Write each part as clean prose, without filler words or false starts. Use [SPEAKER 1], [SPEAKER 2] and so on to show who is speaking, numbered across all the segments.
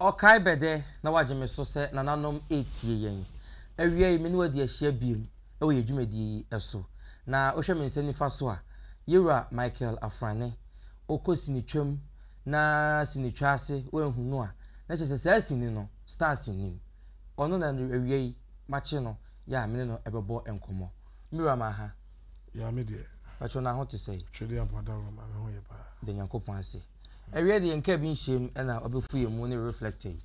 [SPEAKER 1] Ɔkae bɛdɛ na wagye me so sɛ nananom retie yɛn. Awia yi me ne wo adi ahyia biom wɔ yɛn dwumadie yi so. Na wohwɛ me nsa nifa so a, Yewura Michael Afrane, wokɔ sinitwam na sinitwa ase woanhu no a, na kyerɛ sɛ saa sini no, stars nnim. Ɔno na awia yi makye no yɛ a me ne no bɛbɔ nkɔmmɔ. Me wura Maha.
[SPEAKER 2] Ya me deɛ.
[SPEAKER 1] Pakyɛ na ho te sɛn?
[SPEAKER 2] Twedeɛ Ampɔn ma me ho yɛ paa.
[SPEAKER 1] Da Nyankopɔn ase. Ɛwiɛ deɛ nka bi nhyɛm na ɔbɛfu yɛn mu ne reflector yi.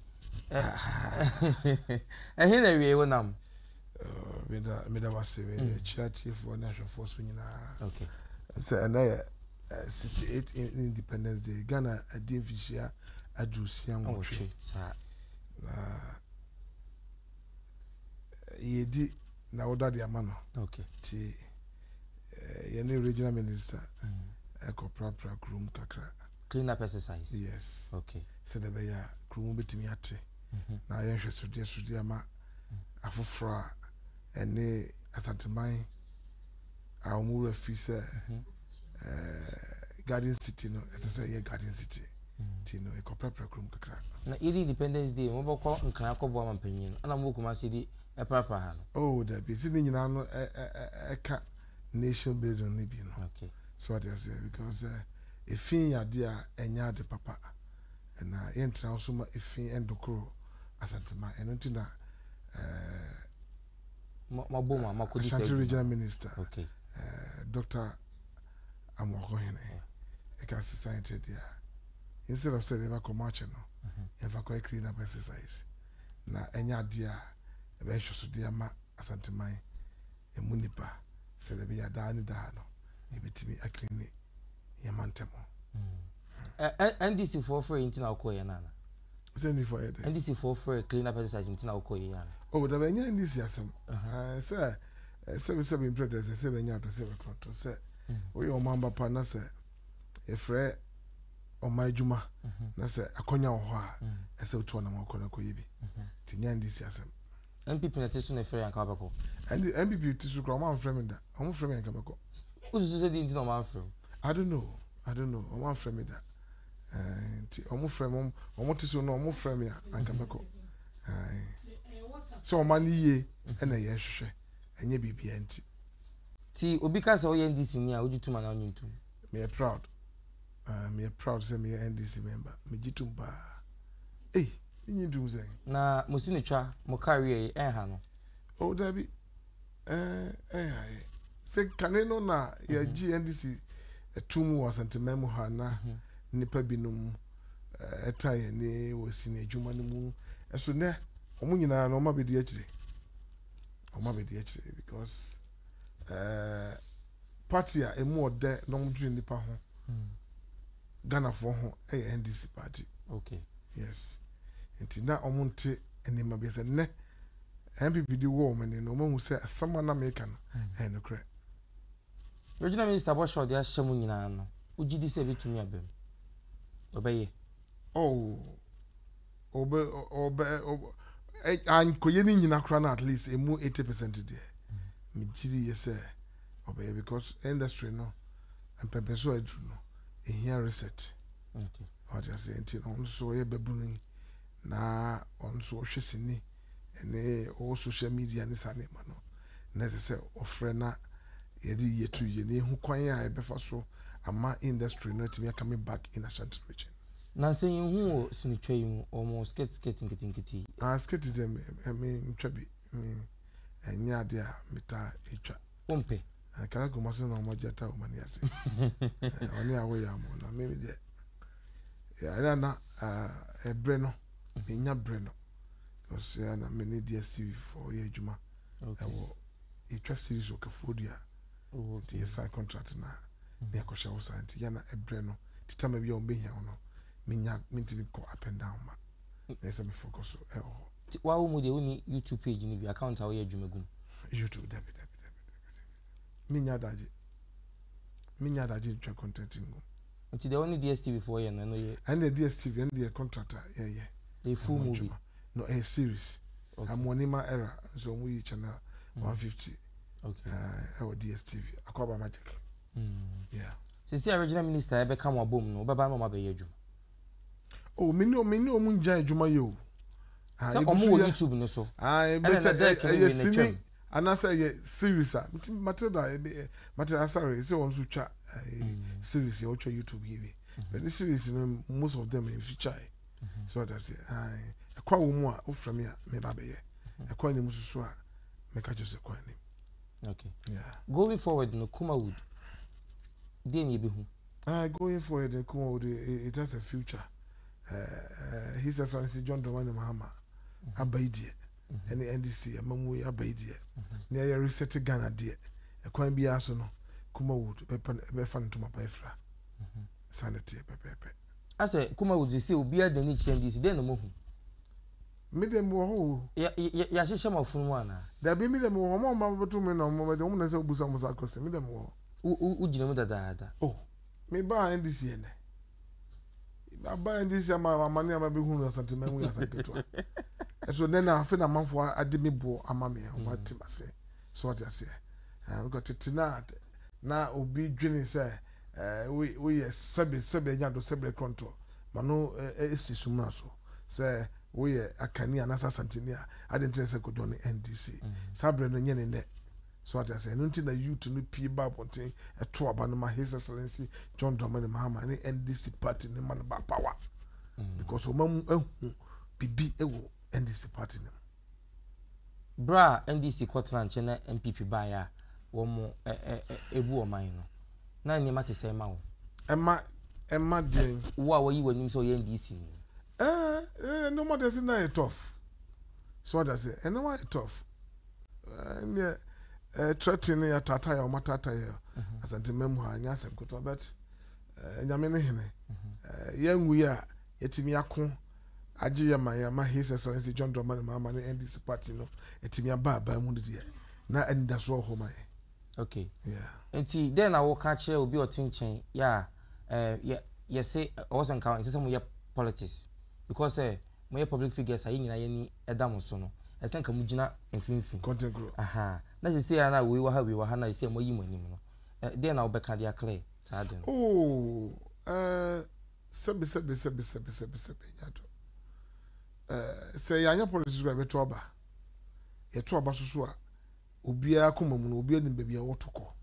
[SPEAKER 1] Ɛhe na awiei wonam?
[SPEAKER 2] Meda meda wase mekyia atiefoɔ ne ahwɛfoɔ so nyinaa. Okay. Sɛ ɛnɛ yɛ 68 Independence Day Ghana adi mfihyia 68. Na yɛdi na woda de ama no.
[SPEAKER 1] Okay.
[SPEAKER 2] Ti yɛne regional minister ɛkɔ prapra kurom kakra.
[SPEAKER 1] Clean up exercise.
[SPEAKER 2] Yes.
[SPEAKER 1] Okay.
[SPEAKER 2] Sɛdeɛ ɛbɛyɛ a kurom bɛtumi ate na ayɛ nhwɛsodeɛ so de ama afoforɔ a ɛne Asanteman a wɔn werɛ fi sɛ Garden City no ɛsɛ sɛ ɛyɛ Garden City nti no yɛkɔprapra kurom kakra.
[SPEAKER 1] Na yɛdi Independence Day no mobɛkɔ Nkran akɔboa mampanyin no ɛna mowɔ Kumasi de ɛprapra ha no?
[SPEAKER 2] Oh dabi, sɛ ne nyinaa no ɛka nation building no bi no.
[SPEAKER 1] Okay.
[SPEAKER 2] So wate aseɛ because efi yɛ adeɛ a ɛnyɛ ade papa na yɛntena hɔ so ma efi ndokoro Asanteman ɛno nti na
[SPEAKER 1] mabɔ mu a makɔdi saa
[SPEAKER 2] Ashanti
[SPEAKER 1] adwuma
[SPEAKER 2] Regional Minister
[SPEAKER 1] okay.
[SPEAKER 2] Dr. Amoakohene ɛka society deɛ instead of sɛ yɛbɛkɔ march no yɛmfa kɔyɛ clean up exercise na ɛnyɛ adeɛ a ɛbɛyɛ nhwɛsodeɛ ama Asanteman ɛmu nnipa sɛdeɛ ɛbɛyɛ a daa ne daa no yɛbɛtumi akleane yɛn mantam.
[SPEAKER 1] NDC foɔ frɛ yi nti na wokɔɔ yɛ no ana?
[SPEAKER 2] Sɛ NDC foɔ yɛ dɛ?
[SPEAKER 1] NDC foɔ frɛ clean up exercise nti na wokɔɔ yɛ ana?
[SPEAKER 2] Oh, dabi ɛnyɛ NDC asɛm. Sɛ sɛbi sɛbi mprɛ dɛ sɛ sɛ bɛnya atɔ sɛ bɛkorɔtɔ sɛ woyɛ ɔman ba pa na sɛ yɛfrɛ ɔman adwuma na sɛ akɔnya wɔ hɔ a ɛsɛ wotu anam akɔ na kɔyɛ bi. Nti nyɛ NDC asɛm.
[SPEAKER 1] NPP na ɛte so na ɛfrɛ yɛn anka wobɛkɔ?
[SPEAKER 2] Ɛnde NPP te so koraa wɔn amfrɛ me da. Wɔn frɛ me anka mɛkɔ.
[SPEAKER 1] Wosusu sɛ deɛ nti na wɔn amfrɛ wo?
[SPEAKER 2] I don't know. I don't know. Wɔn amfrɛ me da. Eh, nti wɔn frɛ me, wɔn te so no wɔn frɛ me a anka mɛkɔ. Eh, sɛ wɔn ani yie ɛna yɛhwehwɛ, ɛnyɛ biribiara nti.
[SPEAKER 1] Ti obi ka sɛ woyɛ NDC ni a wogye tom anaa wonnye ntom?
[SPEAKER 2] Meyɛ proud. Uh, meyɛ proud sɛ meyɛ NDC member. Megye tom paa. Ei, menye ntom sɛn?
[SPEAKER 1] Na mo sinitwa, mo career yi, ɛnha no?
[SPEAKER 2] Oh, dabi. Eh, ɛnha yɛ. Sɛ kane no na yɛgye NDC tom wɔ Asanteman mu ha na nnipa binom ɛtan yɛn ani wɔ sini adwuma no mu. Ɛso nnɛ, wɔn nyinaa no, wɔn abɛdi akyire. Wɔn abɛdi akyire because eh, party a emu ɔdɛ na wɔn dwene nnipa ho, Ghanafoɔ ho yɛ NDC party.
[SPEAKER 1] Okay.
[SPEAKER 2] Yes. Nti na wɔn nte nneɛma bi sɛ nnɛ NPP de wɔ wɔn ani no wɔn ahu sɛ asɛm a na meka no ɛyɛ nokorɛ.
[SPEAKER 1] Regional minister bɔhyɛ a ɔde ahyɛ mu nyinaa no, wogye di sɛ ebetumi aba mu? Ɔbɛyɛ?
[SPEAKER 2] Oh, ɔbɛ ɔbɛ ɔbɛ ankɔyɛ ne nyina koraa no at least emu 80% deɛ megye di yɛ sɛ ɔbɛyɛ because industry no mpɛmpɛnso a aduru no ehia reset.
[SPEAKER 1] Okay.
[SPEAKER 2] Ɔte aseɛ nti no ɔno nso ɔyɛ babunu yi na ɔno nso ɔhwɛ sini ɛne ɔwɔ social media ne saa nneɛma no na ɛsɛ sɛ ɔfrɛ na yɛde yɛ to yie na yɛhu kwan a yɛbɛfa so ama industry no atumi akame back in Ashanti region.
[SPEAKER 1] Nansa yi nhu wɔ sinitwa yi mu, wɔn skit skit nketenkete yi.
[SPEAKER 2] Ah skit deɛ me me ntwa bi me ɛnyɛ adeɛ a metaa twa.
[SPEAKER 1] Wompɛ?
[SPEAKER 2] Kala Kumasi na wɔn agye ata wɔn ani ase. Ɔne awo yɛ amo na me deɛ ɛyɛ na ɛbrɛ no menya brɛ no because ɛyɛ na me ne DSTV fo yɛ adwuma ɛwɔ yɛtwa series wɔ Kafodua nti yɛ sign contract na ne yɛkɔhyɛ hɔ saa nti yɛ na ɛbrɛ no titama bi a wɔn bɛhia wo no menya mentumi kɔ up and down ma na ɛsɛ me focus so ɛwɔ hɔ.
[SPEAKER 1] Nti wa wo mu deɛ wonni YouTube page no bi account a woyɛ adwuma gu mu?
[SPEAKER 2] YouTube dabi dabi dabi dabi dabi menya adagye menya adagye ntwa content ngu mu.
[SPEAKER 1] Nti deɛ wo ne DSTV foɔ yɛ no ɛno yɛ?
[SPEAKER 2] Ɛno deɛ DSTV ɛno deɛ contract a yɛyɛ.
[SPEAKER 1] Ɛyɛ full movie?
[SPEAKER 2] No ɛyɛ series.
[SPEAKER 1] Okay.
[SPEAKER 2] Amoanima era nso wɔn yi channel 150
[SPEAKER 1] Okay.
[SPEAKER 2] Ɛwɔ DSTV Akwaaba Magic. Yeah.
[SPEAKER 1] Sisi a regional minister ɛbɛka mo abom no wobɛba na wɔn abɛyɛ adwuma?
[SPEAKER 2] Oh, me ne me ne wɔn ngya adwuma yɛ o.
[SPEAKER 1] Ah, Sɛ wɔn wɔ YouTube no so.
[SPEAKER 2] Ah,
[SPEAKER 1] ɛna na Derek ne
[SPEAKER 2] ɛyɛ
[SPEAKER 1] wei na twam.
[SPEAKER 2] sini anaasɛ ɛyɛ series a. Nti Matilda ɛbi Matilda Asare sɛ wɔn nso twa series yɛ wɔtwa YouTube yɛ bi. But ne series no most of them yɛ feature yɛ. So what I say, ah, ɛkɔ a wɔ mu a wofrɛ me a me ba bɛyɛ. Ɛkɔ anim soso a mɛka kyerɛ sɛ kɔ anim.
[SPEAKER 1] Okay.
[SPEAKER 2] Yeah.
[SPEAKER 1] Going forward no Kumawood deɛ na yɛbɛhu.
[SPEAKER 2] Going forward no Kumawood it has a future. His Excellency John Dramani Mahama aba yi deɛ ɛne NDC amamuo yi aba yi deɛ na yɛ reset Ghana deɛ ɛkwan biara so no Kumawood bɛfa no ntoma pa afira. Saa na ɛteɛ pɛpɛɛpɛ.
[SPEAKER 1] Asɛ Kumawood sɛ obiara de n'ani kyerɛ NDC dɛn na mohu?
[SPEAKER 2] Me deɛ mewɔ hɔ o.
[SPEAKER 1] Yɛ yɛ yɛahyehyɛ mo afunumu anaa?
[SPEAKER 2] Dabi me deɛ mewɔ hɔ, wɔn a wɔba bɛto me na wɔn bɛgye, wɔn na ɛsɛ wobusa wɔn saa question, me deɛ mewɔ hɔ.
[SPEAKER 1] Wo wo wogyina mu dadaada.
[SPEAKER 2] Oh, me baa NDC ɛnɛ. Aba NDC ama amane ama bɛhunu Asanteman mu yɛ asanketewa. Ɛso nɛ na afe na amanfoɔ ade me boɔ ama me, wɔn ate m'ase. So wate aseɛ? Eh, because tete na na obi dwene sɛ eh, woyɛ sɛbe sɛbe anya do sɛbe krɔntɔ ma no eh, esi sumina so. Sɛ woyɛ Akanni anaasɛ Asanteni a, adɛn nti na ɛsɛ sɛ kɔjoine NDC? Saa berɛ no, ɛnyɛ ne nnɛ. So wate aseɛ? Ɛno nti na youth no pue ba abɔnten to aba no ma His Excellency John Dramani Mahama ne NDC party no ma no ba power. Because wɔn ahu biribi wɔ NDC party no mu.
[SPEAKER 1] Berɛ a NDC kɔtenaa nkyɛn na NPP baeɛ a wɔbu ɔman no, na nneɛma te sɛn ma wo?
[SPEAKER 2] Ɛma ɛma deɛn?
[SPEAKER 1] Wo a wɔayi w'anim sɛ ɔyɛ NDC ni.
[SPEAKER 2] Ɛɛ nneɛma deɛ sɛ na yɛ tough. So wate aseɛ? Nneɛma yɛ tough. Ɛneɛ ɛɛ threatening no yɛataataa yɛ wɔn ataataa yɛ Asante mu ha nyɛ asɛm ketewa but Nyame ne hene. Yɛnwu yi a yɛatumi ako agye yɛ man ama His Excellency John Dramani Mahama ne NDC party no atumi aba aban mu no deɛ, na anidasoɔ wɔ hɔ ma yɛn.
[SPEAKER 1] Okay.
[SPEAKER 2] Yeah.
[SPEAKER 1] Nti dɛn na woka kyerɛ obi a ɔte nkyɛn yɛ a eh, yɛ yɛse ɔwɔ sɛ nka ɛnsɛ sɛ moyɛ politics because sɛ moyɛ public figures a yɛn nyinaa yɛn ani da mo so no ɛsɛ sɛ nka mogyina mfimfini.
[SPEAKER 2] Kɔntenkoro.
[SPEAKER 1] Aha. Na sesei a na wei wɔ ha wei wɔ ha na sesei a moayi mo anim no eh, dɛn na wobɛka de aclear saa ade no?
[SPEAKER 2] Oh, eh, Sɛbi sɛbi sɛbi sɛbi sɛbi sɛbi nya do. Eh, sɛ yɛanyɛ politics koraa yɛbɛto aba. Yɛto aba so so a, obiara koma mu no, obiara nim baabi a wɔto kɔ.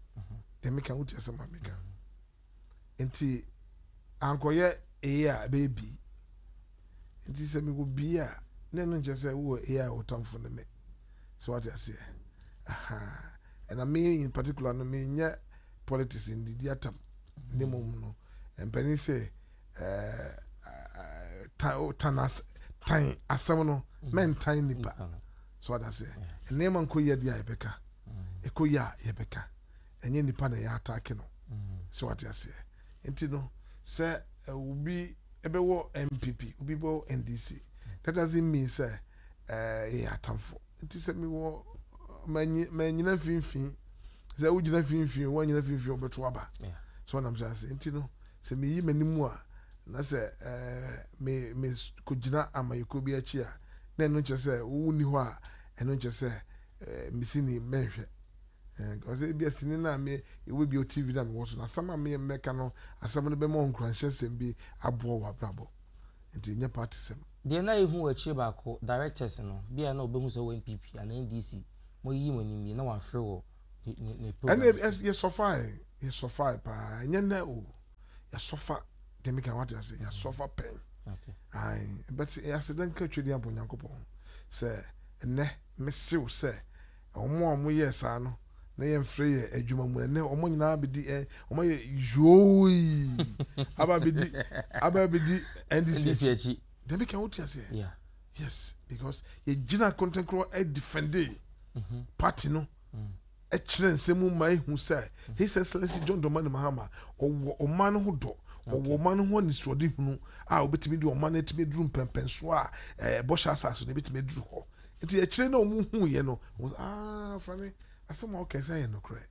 [SPEAKER 2] Deɛ meka wotie asɛm a meka. Nti ankɔyɛ A a ɛbɛyɛ B. Nti sɛ mewɔ B a, na ɛno nkyerɛ sɛ wowɔ A a wo tamfo ne me. So wate aseɛ? Aha. Ɛna me in particular no, menyɛ politics ndidi atam. Ne mmom no, Mpanin se, tan as tan asɛm no, mɛntan nipa. So wate aseɛ? Nneɛma nkɔ yie deɛ a yɛbɛka, ɛkɔ yie a yɛbɛka. Ɛnyɛ nipa na ɛyɛ ataake no. So wate aseɛ? Nti no, sɛ obi bɛwɔ NPP, obi bɛwɔ NDC, that doesn't mean sɛ yɛyɛ atamfo. Nti sɛ mewɔ manyina mfimfini, sɛ wogyina mfimfini o, woannyina mfimfini o, wobɛto aba. So ɔnam kyerɛ ase. Nti no, sɛ meyi m'anim a, na sɛ me me kɔgyina amanyɔkuo bi akyi a, na ɛno nkyerɛ sɛ wonni hɔ a, ɛno nkyerɛ sɛ me sini mɛnhwɛ. Because ebia sini no a me ɛwɔ bi TV no a mewɔ so no, asɛm a meyɛ mɛka no, asɛm no bɛma wo nkuranhyɛsɛm bi aboa w'abrabɔ. Nti ɛnyɛ party sɛm.
[SPEAKER 1] Deɛ na yɛhu wɔ akyire baako, directors no, bi a na ɔbɛhu sɛ wɔ NPP anaa NDC, moayiyi mo anim yi, na wafrɛ wɔ ne ne ne program
[SPEAKER 2] Ɛnna
[SPEAKER 1] so.
[SPEAKER 2] yɛ sɔfae, yɛ sɔfae paa, ɛnyɛ nnɛ o, yɛasɔfa, deɛ meka wate ase, yɛasɔfa pɛn.
[SPEAKER 1] Okay.
[SPEAKER 2] Ae, but aseda nka Twɛdi abɔ Nyankopɔn sɛ ɛnnɛ mesew sɛ wɔn a wɔyɛɛ saa no na yɛmfrɛ yɛ adwuma mu ɛnnɛ wɔn nyinaa bɛdi ɛ wɔn ayɛ yooii aba bɛdi aba bɛdi NDC
[SPEAKER 1] NDC
[SPEAKER 2] akyi.
[SPEAKER 1] akyi.
[SPEAKER 2] Deɛ meka wote aseɛ?
[SPEAKER 1] Yeah.
[SPEAKER 2] Yes, because yɛgyina kontenkorɔ defende party no kyerɛ nsɛm mu ma ehu sɛ His Excellency John Dramani Mahama ɔwɔ ɔman no ho dɔ, ɔwɔ ɔman no ho anisoadehunu a obetumi de ɔman no atumi aduru mpɛnpɛnsoɔ a ɛɛ bɔhyɛ asase no ebetumi aduru hɔ. Nti akyire na wɔn hu yɛ no, wɔn sɛ aa Afrane asɛm a ɔka sɛ yɛ nokorɛ.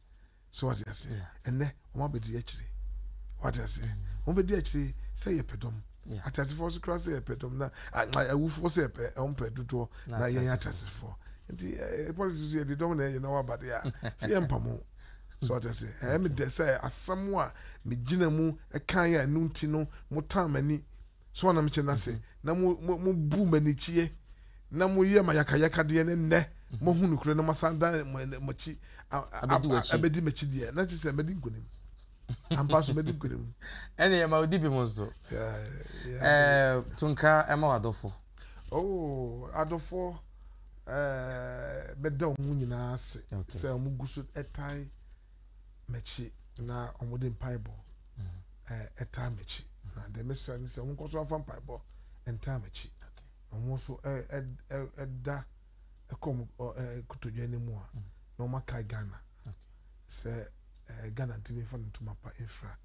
[SPEAKER 2] So wate aseɛ? Ɛnnɛ, wɔn abɛdi akyire. Wate aseɛ? Wɔn bɛdi akyire sɛ yɛpɛ dɔm. Ateasefoɔ nso koraa sɛ yɛpɛ dɔm na awufoɔ sɛ yɛpɛ wɔn pɛ dodoɔ na yɛn ateasefoɔ. Nti eh, politics nso yɛde dɔm na ɛyɛ na waba deɛ a sɛ yɛmpamo. So wate aseɛ? Ɛyɛ me dɛ sɛ asɛm a megyina mu kan a ɛno nti no motan m'ani. So wɔn na mekyɛ no ase na mo mo mo bu m'anikyie na mo yɛ ma yakayakadeɛ ne nnɛ mo hu nokorɛ na mo asan dan mo mo akyi abɛdi m'akyi deɛ na kyerɛ sɛ mɛdi nkonim ampa so mɛdi nkonim.
[SPEAKER 1] Ɛne yɛ ma odi bi mo nso. Ɛɛ tunkra ɛma w'adɔfo.
[SPEAKER 2] Oh adɔfoɔ ɛɛ bɛda wɔn nyinaa ase sɛ wɔn gu so ɛtae. m'akyi na wɔde mpaebɔ taa m'akyi. Na deɛ mesrɛ ne sɛ wɔnkɔ so mfa mpaebɔ ntaa m'akyi. Na wɔn nso da kɔ wɔn kotodwe anim a, na wɔakae Ghana sɛ Ghana ntumi mfa ne ntoma pa mfira.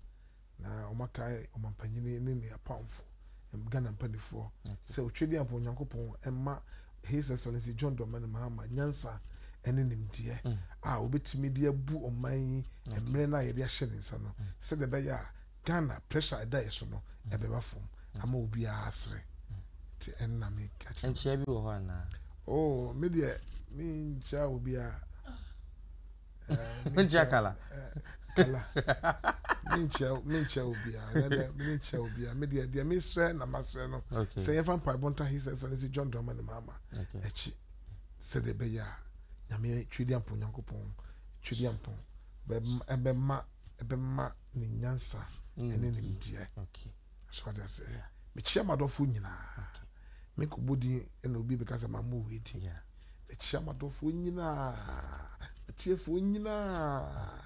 [SPEAKER 2] Na wɔakae ɔmampanyini ne ne apamfo, Ghana mpanimfoɔ, sɛ Otwedeampo Onyankopɔn mma His Excellency John Dramani Mahama nyansa ne nimdeɛ mm. a obetumi de abu ɔman yi mmerɛ no a yɛde ahyɛ ne nsa no mm. sɛdeɛ ɛbɛyɛ a Ghana pressure a ɛda yɛ so no mm. ɛbɛba fam ama obiara asere nti ɛnna meka kyerɛ.
[SPEAKER 1] Nkyia bi wɔ hɔ anaa?
[SPEAKER 2] Oh, me deɛ menkyia obiara.
[SPEAKER 1] Menkyia kala.
[SPEAKER 2] Kala. Menkyia menkyia obiara. Nɛnɛ menkyia obiara. Me deɛ deɛ mesrɛ na masrɛ no. Sɛ yɛmfa mpaebɔ nta His Excellency John Dramani Mahama akyi sɛdeɛ ɛbɛyɛ a Nyame Twedeampɔn Nyankopɔn Twedeampɔn ɛbɛma ɛbɛma ne nyansa ɛne nimdeɛ. So ate aseɛ? Mekyia m'adɔfoɔ nyinaa. Menkɔbɔ din na obi bɛka sɛ mammɔ wei din. Mekyia m'adɔfoɔ nyinaa, atiefoɔ nyinaa.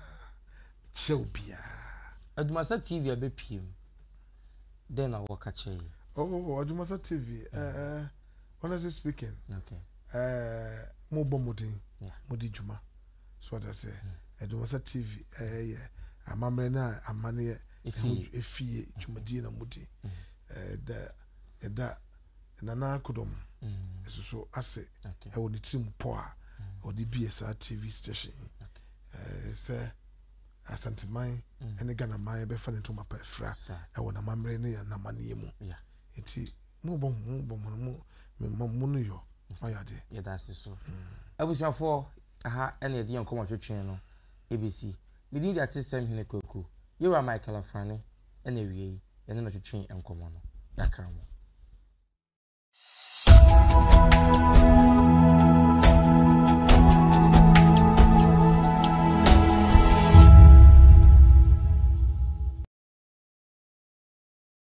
[SPEAKER 2] Mekyia obiara.
[SPEAKER 1] Adwumasa TV abɛpue mu, dɛn na wɔka kyerɛ yɛn?
[SPEAKER 2] Oh, Adwumasa TV, eh, eh, honestly speaking,
[SPEAKER 1] okay.
[SPEAKER 2] eh, mobɔ mmɔden, modi dwuma. So ate aseɛ? Mm. Adwumasa TV ɛyɛ eh, amammerɛ ne amanneɛ efie dwumadie na modi. Mm. Eh, da, ɛda Nana Akodom nso so ase wɔ ne tirim pɔ a ɔde bie saa TV station yi sɛ Asanteman ne Ghana man bɛfa ne ntoma pa afira wɔ n'amammerɛ ne n'amanneɛ mu. Nti mobɔ mo bɔ mo mo mo mo no yɔ mayɛ adeɛ.
[SPEAKER 1] Yɛda ase so. Abusuafoɔ, aha na yɛde yɛn nkɔmmɔ twetwe no ɛbɛsi. Me din de Atesɛm Hene Kwaku. Yɛwura Michael Afrane na awiei yɛne no twetwee nkɔmmɔ no. Yɛakra mo.